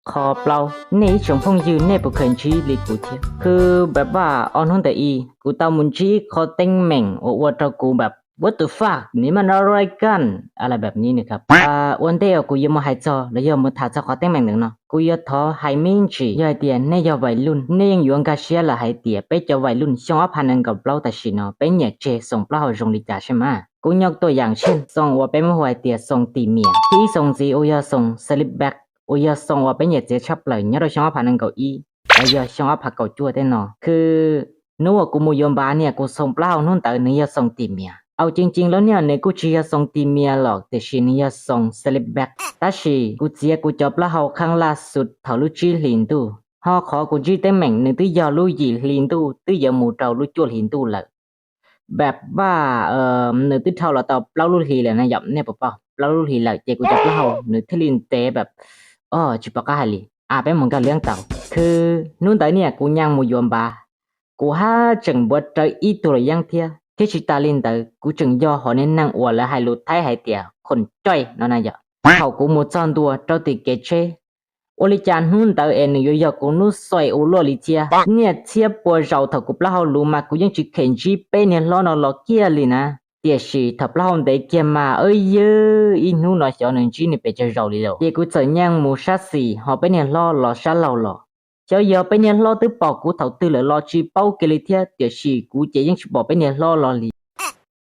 Qhov plaub, nej ib tsoom phooj ywg nej puas khaws ntsib li kuv thiab? Khwb npam npam ob hnub ntawd ib, kuv tau mus ntsib qhov teeb meem uas ua rau kuv npam what the fuck, nws mas no right gun, I like npam ni nws kha. Ua ntej uas kuv yuav mus hais txog los yog mus tham txog qhov teeb meem ntawd no, kuv yuav thov hais me ntsis, yog hais tias nej yog vais luj, nej yeej yuav nkag siab lawm hais tias peb cov vais luj xyoo ob phav nees nkaum plaub tam sim no peb nyiam tseg xoom plaub hau zoo li cas seb mas. Kuv nyob tuaj yam tsheej xoom uas peb muab hu hais tias xoom tim miam, thib ib xoom ntxiv uas yog xoom slip back, uas yog xoom uas peb nyiam txiav tshaj plaws nyob rau xyoo ob phav nees nkaum ib los yog xyoo ob phav kaum cuaj tej no. Khwb, hnub uas kuv mus yuav npav niam kuv xoom plaub hau hnub ntawd nws yog xoom tim miam. Au, ceev ceev lawm niam nws kuj tsis yog xoom tim miam los tiam sis nws yog xoom slip back. Tab sis kuv txiav kuv cov plaub hau qhab laj xus thaum lub tsib hlis ntuj, ho qhov kuv ntsib teeb meem nws twb yog lub yim hli ntuj twb yuav mus rau lub cuaj hlis ntuj lawm. Npam npam nws twb dhau los tau plaub lub hlis lawm na yom, nej puas paub, plaub lub hlis lawm ces kuv cov plaub hau nws thiaj li ntev npam, o, tsis pom qab hais li. A, peb mus nkag liab tau. Khwb, hnub ntawd niam kuv nyaj mus yuav npav, kuv haj tseem npuav rawv ib tug luam yeeb thiab, thiab tsis tas li ntawd kuv tseem yog hom niag neeg uas lawv hais lus Thaib hais tias khon coij no na yom. Thaum kuv mus txog ntua rau tim kev tsheb, ua li cas hnub ntawd es nws yuav yog kuv hnub xais ua luaj li thiab. Niaj txhiab pua zaus thaum kuv plaub hau luv mas kuv yeej tsis khem ntsib peb niag hlob no los kiag li na. Tiam sis thaum plaub hau ntev kiag mas, ywg, ib hnub no xyov nws ntsib nws pes tsawg zaus li lawm. Ces kuv txawm nyaj mus sab xis ho peb niag hlob los sab laug los. Xyov yog peb niag hlob twb pom kuv thaum twg lawm los tsis paub kiag li thiab, tiam sis kuv ces yeej tsis pom peb niag hlob los li.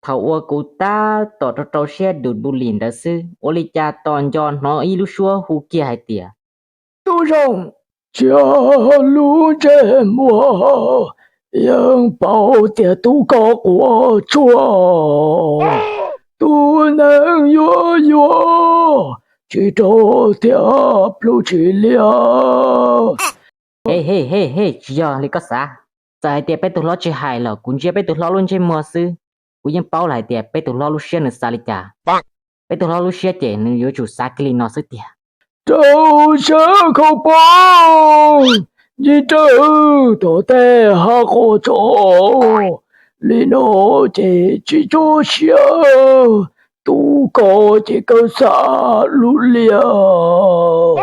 Thaum uas kuv tab tom rau rau siab dus npu lis ntawd xwb, ua li cas tos nco hnov ib lub suab hu kiag hais tias, Tub Zoo, tsis yog lub ntsej muag, yeej paub tias tub koj quav tsuag, tus neeg yuav yuav tsis raug thiab plhub tsis liab. He he he he, tsis yog li koj xav. Txawm hais tias peb tus hlob tsis hais los kuv ntsia peb tus hlob lub ntsej muag xwb, kuv yeej paub lawm hais tias peb tus hlob lub siab nws xav li cas. Peb tus hlob lub siab ces nws yuav tsum xav kiag li no xwb tiag. Rau siab khaus pob, ntsib rawv tom tej hav quas tso, li no ces tsis tso siab, tub koj ces kawg xav lub liaj.